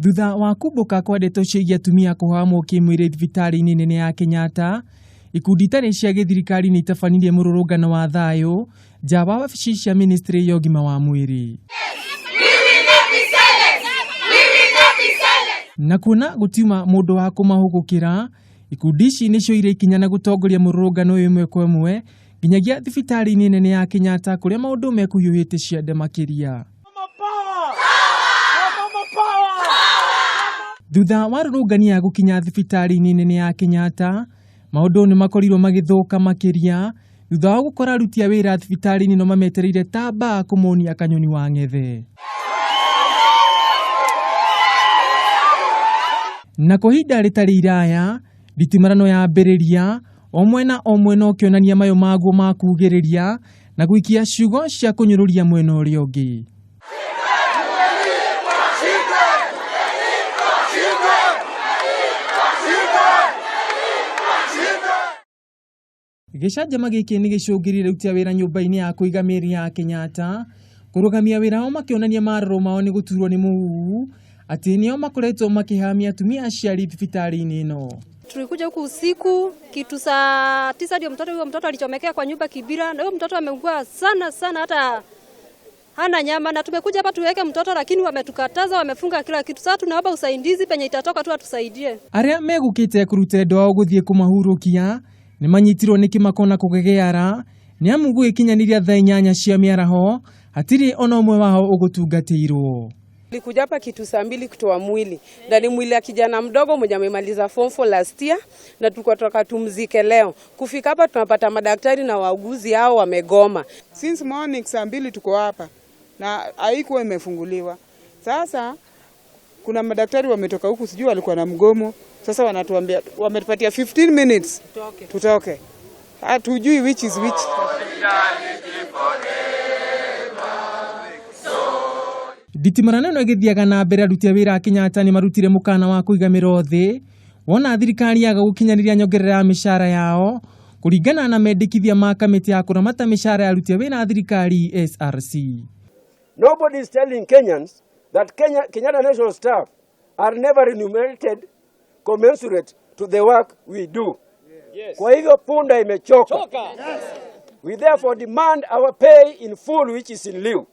Thutha wa kumbũka kwa ndeto ciĩgiĩ atumia kũhamwo kĩmwĩrĩ thibitarĩ-inĩ nene ya Kenyatta, ikundi itarĩ cia gĩthirikari nĩ itabanirie mũrũrũngano wa thayũ nja wa wabici cia ministry ya ũgima wa mwĩrĩ. Na kuona gũtiuma mũndũ wa kũmahũgũkĩra, ikundi ici nĩcioire ikinya na gũtongoria mũrũrũngano ũyũ ĩmwe kwa ĩmwe nginyagia thibitarĩ-inĩ nene ya Kenyatta kũrĩa maũndũ mekũhiũhĩte ciande makĩria. Thutha wa rũrũngani ya gũkinya thibitarĩ-inĩ nene ya Kenyatta, maũndũ nĩ makorirwo magĩthũka makĩria thutha wa gũkora aruti a wĩra thibitarĩ-inĩ no mametereire ta mbaa kũmonia kanyoni wa ng'ethe. Na kwa ihinda rĩtarĩ iraya, nditimũrano yambĩrĩria, o mwena o mwena ũkĩonania mayũ maguo ma kugĩrĩria na gũikia ciugo cia kũnyũrũria mwena ũrĩa ũngĩ. Gĩcanjama gĩkĩ nĩ gĩcũngĩrĩirie aruti a wĩra nyũmba-inĩ ya kũiga mĩĩrĩ ya Kenyatta kũrũgamia wĩra wao makĩonania marũrũ mao nĩ gũturwo nĩ mũhuhu atĩ nĩo makoretwo makĩhamia atumia aciari thibitarĩ-inĩ ĩno. Tulikuja huku usiku kitu saa 9 ndio mtoto, huyo mtoto alichomekea kwa nyumba Kibira, na huyo mtoto ameugua sana sana, hata hana nyama, na tumekuja hapa tuweke mtoto, lakini wametukataza, wamefunga kila kitu. Sasa tunaomba usaidizi penye itatoka tu atusaidie. Arĩa megũkĩte kũruta endwa ao gũthiĩ kũmahurũkia nĩ manyitirwo nĩ kĩmako na kũgegeara nĩ amu gũgĩkinyanĩria thaa 8 cia mĩaraho hatirĩ ona ũmwe wao ũgũtungatĩirwo. Nilikuja hapa kitu saa 2 kutoa mwili na ni mwili ya kijana mdogo mwenye amemaliza form 4 last year, na tulikuwa tunataka tumzike leo. Kufika hapa tunapata madaktari na wauguzi hao wamegoma. Since morning saa 2 tuko hapa na haikuwa imefunguliwa. Sasa kuna madaktari wametoka huku, sijui walikuwa na mgomo. Sasa wanatuambia wametupatia 15 minutes tutoke, tutoke. Hatujui which is which. Nditimũrano ĩno ĩgĩthiaga na mbere, aruti a wĩra a Kenyatta nĩ marutire mũkana wa kũiga mĩro thĩ wona thirikari yaga gũkinyanĩria nyongerera ya mĩcara yao kũringana na mendekithia ma kamĩtĩ ya kũramata mĩcara ya aruti a wĩra a thirikari SRC. Nobody is telling Kenyans that Kenyatta National staff are never remunerated commensurate to the work we do. Yes. Kwa hivyo punda imechoka. Yes. We therefore demand our pay in full, which is in lieu.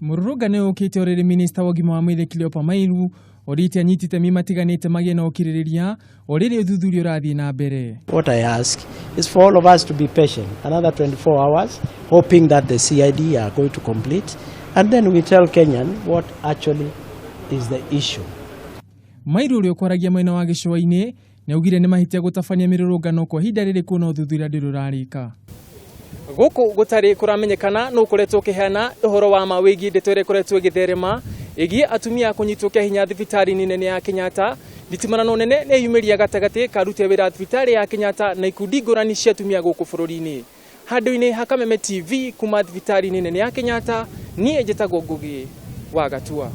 Mũrũrũngano ũkĩte o rĩrĩ minista wa ũgima wa mwĩrĩ Cleopa Mailu orĩtie anyiti itemi matiganĩte magĩe na ũkirĩrĩria o rĩrĩ ũthuthuria ũrathiĩ na mbere. What I ask is for all of us to be patient another 24 hours, hoping that the CID are going to complete, and then we tell Kenyan what actually is the issue. Mairu ũrĩa ũkwaragia mwena wa gĩcũa-inĩ nĩ augire nĩ mahĩtia gũtabania mĩrũrũngano kwa ihinda rĩrĩ kuona ũthuthuria ndũrĩ ũrarĩka. Gũkũ gũtarĩ kũramenyekana nũ ũkoretwo ũkĩheana ũhoro wa ma wĩgiĩ ndeto ĩrĩa ĩkoretwo ĩgĩtherema ĩgiĩ atumia kũnyitwo kĩa hinya thibitarĩ-inĩ nene ya Kenyatta. Nditimũrano nene nĩ yumĩria gatagatĩ ka aruti a wĩra thibitarĩ ya Kenyatta na ikundi ngũrani cia atumia gũkũ bũrũri-inĩ. Handũ-inĩ ha Kameme TV kuma thibitarĩ-inĩ nene ya Kenyatta, niĩ njĩtagwo Ngugi wa Gatua.